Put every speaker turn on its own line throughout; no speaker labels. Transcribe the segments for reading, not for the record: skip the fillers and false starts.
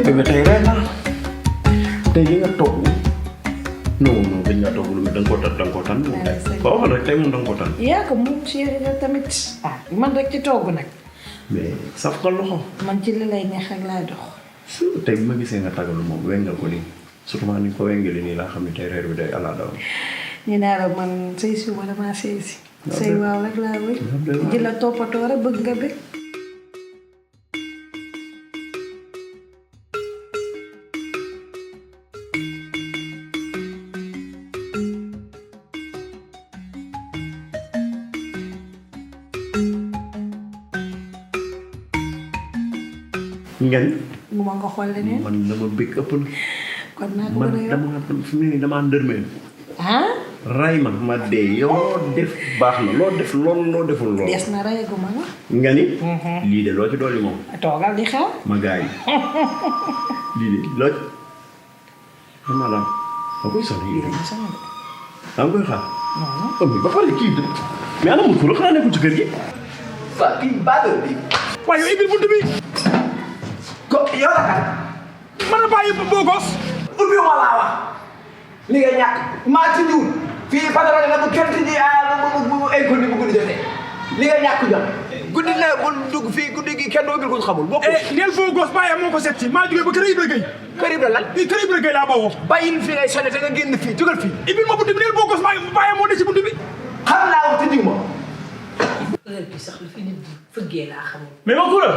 bébé tey rey naa tey li nga togg non dañ nga togg lu da nga ko tan moom tey ba waxal rek tey moom da nga ko tan
yaa ko moom chéri la tamit man rek ci togg nag
mais saf ko loxo
man ci li lay neex rek laay dox
tey bi ma gisee nga tagalu moom wengal ko nii surtout ni ko wengali nii laa xam ne tey reer bi day ala daw
ñu naa la man sëy si wala maa sëy si sëy waaw rek laa wéy di la toppatoo rek bëgg nga bëgg
ngeen
bu ma nga xool leneen
man dama bëgg ëpp na
kon naa ko
man
gën a
dama fi mu ne nii damaa ndërmeel
ah
ray ma dee yow loo def baax na loo def lool loo deful lool
des na rey gu ma la
nga ni lii de loo ci dolli moom
toogal di xaar
ma gaay lii de loo ci madame ma koy sonn yi da nga koy xaar ba pare kii de mais ana mun ko xanaa nekkul ci kër gi
waaw kii baadal bi
waaye yow ibil bunt bi
ko yow la kan
mën a bàyyi boo gos
ubbi ma laa wax li nga ñàkk maa ci ñuul fii patron la bu kenn ci bu école bi bu guddi jotee li nga ñàkk jot guddi la bu dugg fii guddi gi kenn doo ubbil ko xamul bokk
neel boo gos bàyyi moo ko seet si maa jógee ba kër Ibra Gueye
kër Ibra lan
kër Ibra Gueye laa bawoo
bàyyil fi ngay sonné te nga génn fii jógal fii
ibil ma bunt bi neel boo gos bàyyi moo de ci bunt bi
xam naa wax te diw ma
heure bi sax lu fi nit di fëggee laa xamul
mais ma kura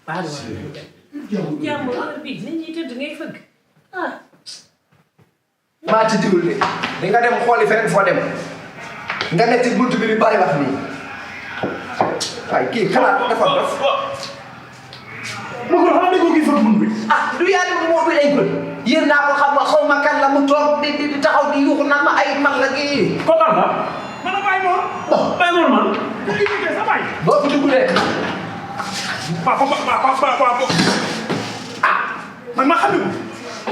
baa di jàmm heure bi nit ñi tëdd ngay fëgg
maa ci diwul de di nga dem xooli feneen foo dem nga nekk ci buntu bi di bari wax nii waaye kii xalaat dafa dof
ma kura xanaa déggoo kii fëgg bunt bi
du yàlla moo bi ay gën yéen naa ko xam xaw ma kan la mu toog di taxaw di yuuxu naan ma ay mag la kii
ko kan la man a bàyyi moor bàyyi moor man ku liggéey sa bàyyi
boo fi dugg de
papa man ma xam ne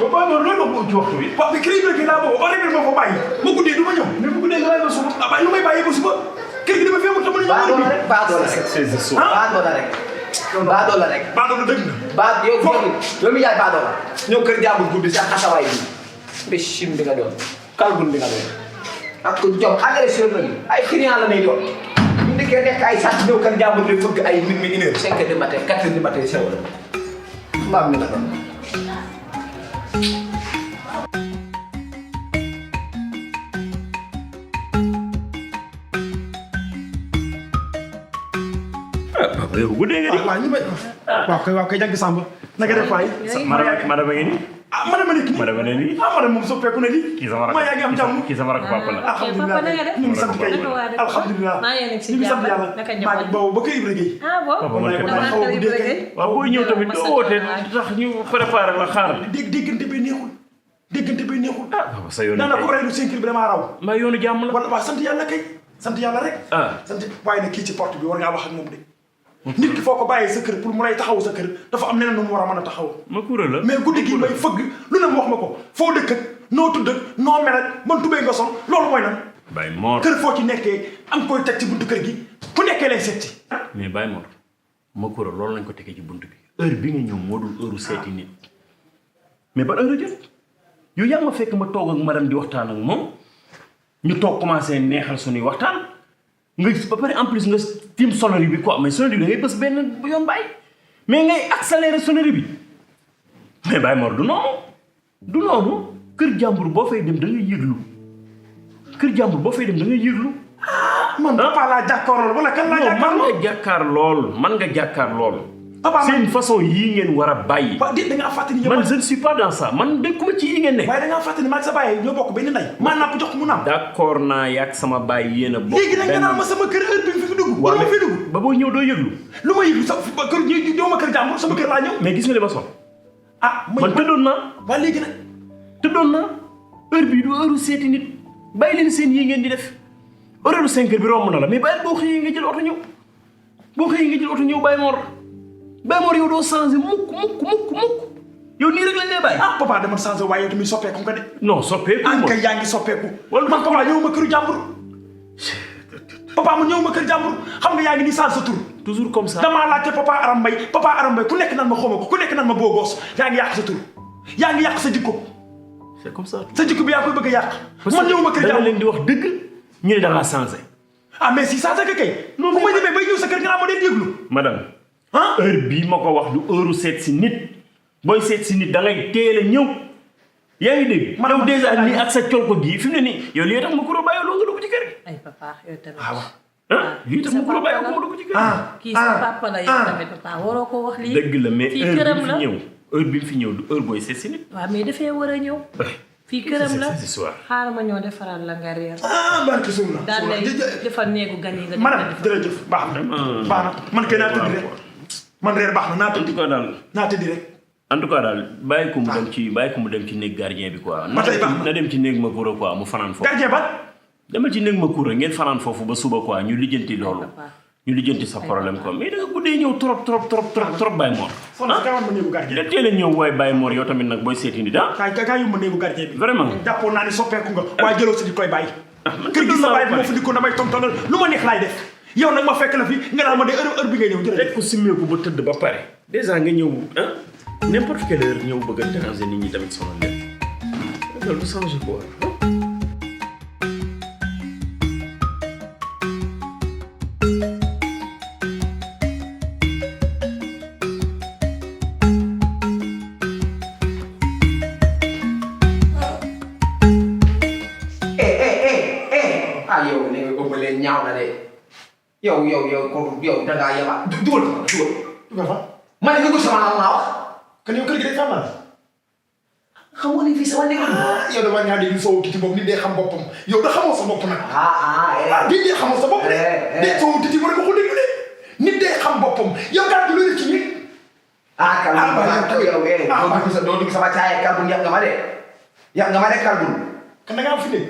ko bàyyi moor loolu wax ci waxtu bi parce que kër Ibra Gueye laa boobu ore ma fa bàyyi ma guddee du ma ñëw mais bu guddee nga bàyyi ba suba bàyyi lu may bàyyi ba suba kër gi dama fee mu te mën a ñëw
baadoo la rek baadoo la rek baadoo la rek
baadoo la dëgg na
baad yow yow mi yaay baadoo la ñëw kër jàmbur guddi si ak xasawaay bi mbéchim bi nga doon kalbun bi nga doon ak jom agresseur la ay client la nay doon ñu ndikkee nekk ay sàcc ñëw kër jàmbur di fëgg ay minuit 1h 5h du matin 4h du matin sew la mbaam mi la doon
yow guddee nga di
waaw ñu may waaw kay jàng Samba naka def faay
madame ngi nii
madame nekk nii
madame ne nii
madame moom soppeeku na nii
kii sama
maa yaa ngi am jàmm
kii sama rakk papa la
alhamdulilah ñu ngi sant kay alhamdulilah ñu ngi sant yàlla maa ngi boobu ba kër Ibra Gueye
papa man kat
xaw a guddee kay
waaw booy ñëw tamit doo wootee tax ñu préparé la xaar
déggante bi neexul déggante bi neexul
papa sa yoonu
daanaka rey lu 5 bi damaa raw
maa yoonu jàmm la
wala waaw sant yàlla kay sant yàlla rek sant waaye nag kii ci porte bi war ngaa wax ak moom de nit ki foo ko bàyyee sa kër pour mu lay taxaw sa kër dafa am neneen nu mu war a mën a taxaw
ma kuréel la
mais guddi gi may fëgg lu ne mu wax ma ko foo dëkk ak noo tudd ak noo mel ak man tubéy nga sol loolu mooy nan
Baye Mor
kër foo ci nekkee am koy teg ci buntu kër gi ku nekkee lay seet si
mais Baye Mor ma kuréel loolu lañ ko tegee ci buntu bi heure bi nga ñëw moo dul heure seeti nit mais ban heure jot yow yaa ma fekk ma toog ak madame di waxtaan ak moom ñu toog commencé neexal suñuy waxtaan nga ba pare en plus nga tiim sonnerie bi quoi mais sonnerie bi da ngay bës benn yoon bàyyi mais ngay accélérer sonnerie bi mais Baye Mor du noonu kër jàmbur boo fay dem da ngay yëglu kër jàmbur boo fay dem da ngay yëglu.
man papa laa jàkkaar lool wala kan laa jàkkaar lool
man nga jàkkaar lool.
papa
c'est une façon yii ngeen war a bàyyi.
da ngaa fàttali
man je ne suis pas dans ça man dëkkuma ci yi ngeen ne.
waaye da ngaa fàttali ma ak sa baay ñoo bokk benn ndey. maa napp jox ko mu naam.
d'accord naa yàgg sama baay yéen a bokk.
léegi nag nga naan ma sama kër heure bi fi dugg.
waaw
ma fi dugg
ba boo ñëw doo yëglu.
lu ma yëglu sa kër ñu doo ma kër jàmbur sama kër laa ñëw.
mais gis nga li ma sol. man tëddoon naa.
waa léegi nag.
tëddoon naa heure bii du heure seeti nit bàyyi leen seen yii ngeen di def heure 5 heures bi romb na la mais bàyyi boo xëyee nga jël oto ñëw Baye Mor yow doo changé mukk yow nii rek lañ lay bàyyi.
papa dama changé waaye yow tamit soppeeku nga de.
non soppeeku moom
kay yaa ngi soppeeku.
wala
man ñëw ma kër jàmbur. papa ma ñëw ma kër jàmbur xam nga yaa ngi nii changé sa tur
toujours comme ça.
damaa laajte papa Aram Mbaye ku nekk naan ma xawma ko ku nekk naan ma beau gosse yaa ngi yàq sa tur yaa ngi yàq sa jikko.
c'est comme ça.
sa jikko bi yaa koy bëgg a yàq. man ñëwuma kër
da nga
jàmm
leen di wax dëgg ñu ne da ngaa changé.
ah mais si changé kay. non bu ma demee bay ñëw sa kër nga naa ma dee déglu.
madame.
ah
heure bii ma ko wax du heure seet si nit booy seet si nit da ngay teel a ñëw. yaa ngi dégg.
madame
yow dèjà nii ak sa col ko gii fi mu ne nii yow lii tax ma ko bàyyi loo nga dugg ci kër gi.
ay papa yow tamit.
lii tax ma ko bàyyi loo nga dugg ci kër gi.
kii sa papa la yow tamit papa waroo ko wax lii.
dëgg la mais
fii
heure
këram
bi
la
fi ñëw heure bi fi ñëw du heure booy seet si nit.
waaw mais dafay war a ñëw. fii këram la
c'est soir.
xaaral ma ñëw defaral la nga reer.
barke suuf na.
daal lay defal néegu gan yi nga.
madame jërëjëf baax na baax na man kay naa tëddi rek man reer baax na naa
en
tëddi
tout cas daal.
naa tëddi rek.
en tout cas daal bàyyi ko mu dem ci néeg gardien bi quoi.
ba tey baax na
na dem ci néeg ma kuura quoi mu fanaan foofu.
gardien ba.
demal ci néeg ma kuura ngeen fanaan foofu ba suba quoi ñu lijjanti loolu. ñu lijjanti sa problème quoi mais da nga guddee ñëw trop Baye Mor.
soxna kaay ma néegu gardien.
da teel a ñëw waaye Baye Mor yow tamit nag booy seeti nit ah.
kaay yu ma néegu gardien bi.
vraiment.
jàppoon naa ne soppeeku nga. waaye jëloo si di koy bàyyi. kër gi sa bàyyi moo fi dikkoon damay tontonal lu ma neex laay def. yow nag ma fekk la fi nga naan ma de heure bi ngay ñëw jërëjëf.
rek ko simmeeku ba tëdd ba pare. déjà nga ñëw ah n'importe quelle heure ñëw bëgg a déranger nit ñi tamit sonal leen loolu du changer quoi.
yow ne nga bëgg leen ñaaw na de yow da ngaa yema dugal fa ma ne nga ko sama naa wax
kan yow kër gi day fàmm la.
xam nga ni fii sama néeg
yow dama ñaa dégg soowu titi boobu nit day xam boppam yow da xamoo sa bopp nag. nit day xamoo sa bopp de. de soowu titi war nga ko déglu de nit day xam boppam yow gàtt lu def ci nit.
kalbun doo dugg sama caaya kalbun yàq nga ma de kalbun.
kan da nga am fi nekk.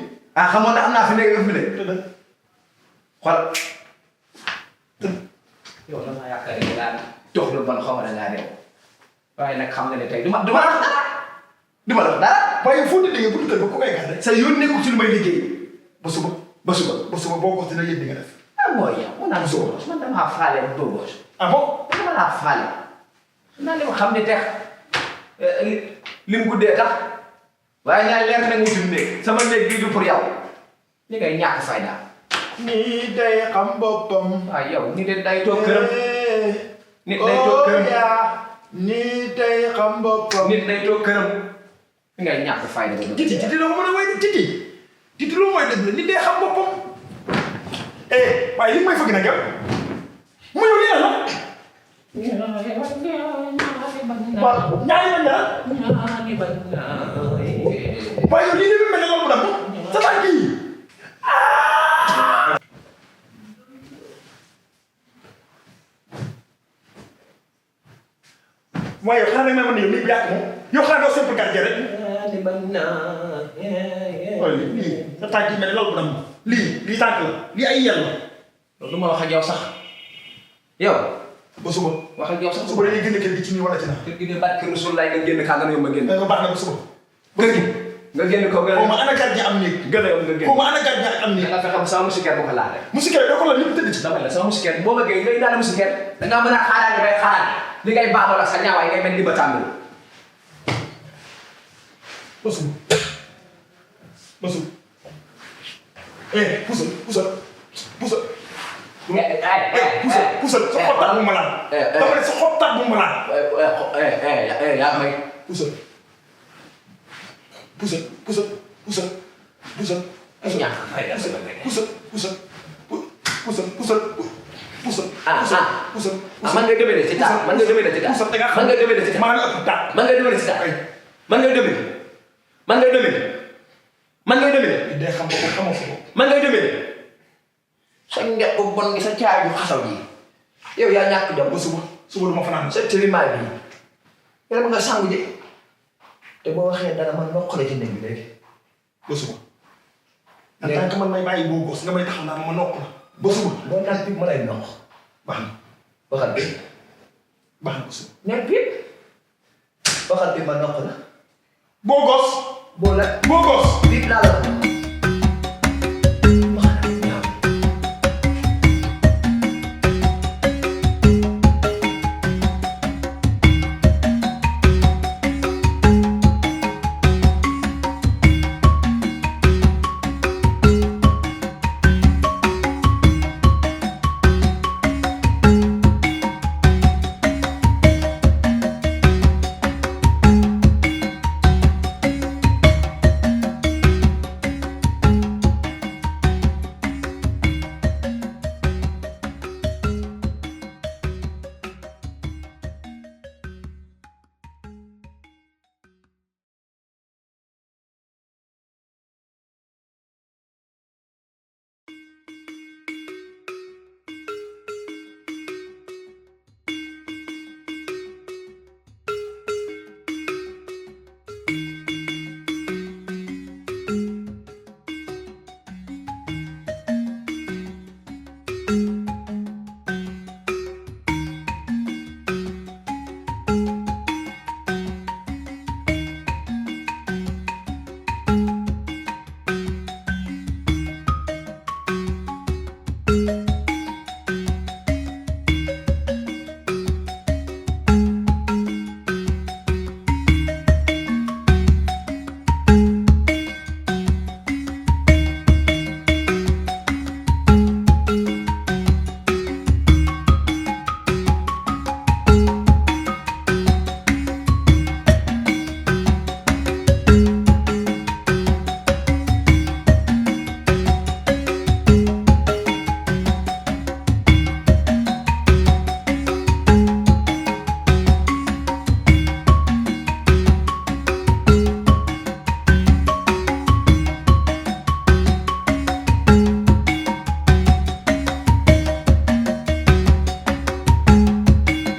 xamoon na am naa fi nekk yow fi nekk. xool. yow da ngaa yaakaar ne daal dox lu bon xaw ma da ngaa dem waaye nag xam nga ne tey du ma la wax dara. du ma la wax dara.
waaye foo déggee bu dul ba ku koy gàdde.
sa yoon nekkul ci lu may liggéey.
ba suba boo ko dina yëg di nga def.
mooy yow mun naa soo man damaa faale boo boos.
bon.
dama laa faale. naa li ma xam ne tex li mu guddee tax waaye ñaar leer na nga wutum néeg sama néeg bii du pour yow li ngay ñàkk fayda.
nii day xam boppam.
waaw yow nit day toog këram. nit day toog këram.
nii day xam boppam.
nit day toog këram. li ngay ñàkk fayda.
titi la ko mën a way titi lu mooy dëgg la nit day xam boppam. waaye li may fëgg nag yow. mu yow lii la. waaw ñaari bañ dara. waaye yow lii de mel ne loolu bu dam sa tànk yi. waaye yow xanaa nag may mën ne yow nit bi yàq moom yow xanaa doo simple gardien rek. waaye lii sa tànk yi mel ne loolu bu dam lii tànk la lii ay yel la.
loolu du ma wax ak yow sax yow.
ba suba.
wax ak yow sax
suba dañuy génn kër gi ci nii wala ci naa.
kër gi de barke Rasul laay nga génn kaa nga ne yow ma génn.
nga baax na ba suba.
kër gi nga génn ko gën a.
xaw ma ana gardien am néeg.
gën a yow nga génn.
xaw ma ana gardien am néeg.
nga fexe sama musikeer bu ko laale.
musikeer doo ko la ñëpp tëdd ci.
dama la sama musikeer boo bëggee ngay daal musikeer da ngaa mën a xaaraan li ngay xaaraan li ngay baaxoo la sa ñaawaay ngay mel ni ba tàmbali.
ba suba. puusal.
puusal
sa xottaat bu ma laal. dama ne sa xottaat bu ma laal.
yaa may.
puusal.
ay ñàkk fay la man nga demee de ci taat man nga demee de ci taat man nga demee de ci taat
maa ngi ëpp taat.
man nga demee de ci taat man nga demee man nga demee man nga demee
day xam boppam xamoo sa bopp.
man nga demee sa nget bu bon gi sa caay yu xasaw yi yow yaa ñàkk jom
ba suba du ma fanaan.
sa tëlimaay bi yow ma nga sangu ji te boo waxee dara man noqale ci néeg bi léegi
ba suba. en tant que man may bàyyi boo gos nga may taxaw naa ma nokk la. ba suba
boo naan pip ma lay noq
baax na
waxal bi
ba suba.
neen pip waxal pip ma noq la
boo gos.
boo la
boo gos.
pip laa la